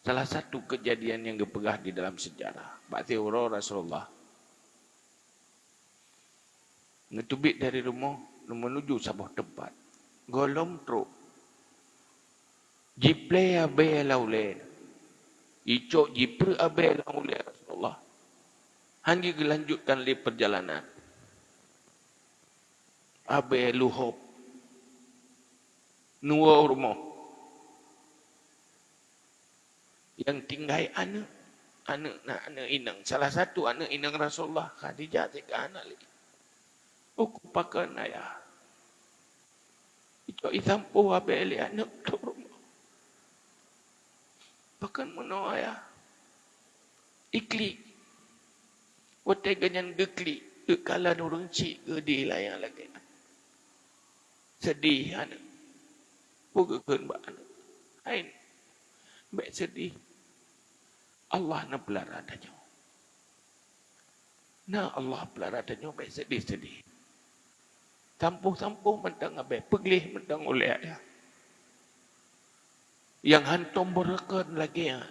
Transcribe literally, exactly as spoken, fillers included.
Salah satu kejadian nyang geupeugah di dalam sejarah, bak siuroe Rasulullah neuteubiet dari rumoh, menuju saboh teumpat. Gohlom trok, jiplé abée lam ulée, icok jipreuek abée lam ulée Rasulullah. Hana geulanjutkan lé peurjalanan. Abée luhôb, neuwoe u rumoh. Nyang tinggai aneuk, aneuk na aneuk inong. Salah satu aneuk inong Rasulullah, Khadijah, teuka aneuk lé. "Uku pakon, Ayah?" "Icok isampoe abée lé aneuk trok rumoh." "Pakon meunoe, Ayah?" "Iklik." Watée gobnyan geuklik, geukalon ureuëng chik geudeh lam nyang lagée nyan. Seudeh aneuk. Peue geukheun bak aneuk? "Hai, bék seudeh. Allah neupeulara tanyoe. Na Allah peulara tanyoe, bék seudeh-seudeh. Sampôh-sampôh mantong abée, peugleh mantong ulée, Ayah. Nyang hántom beureukat lagée nyan,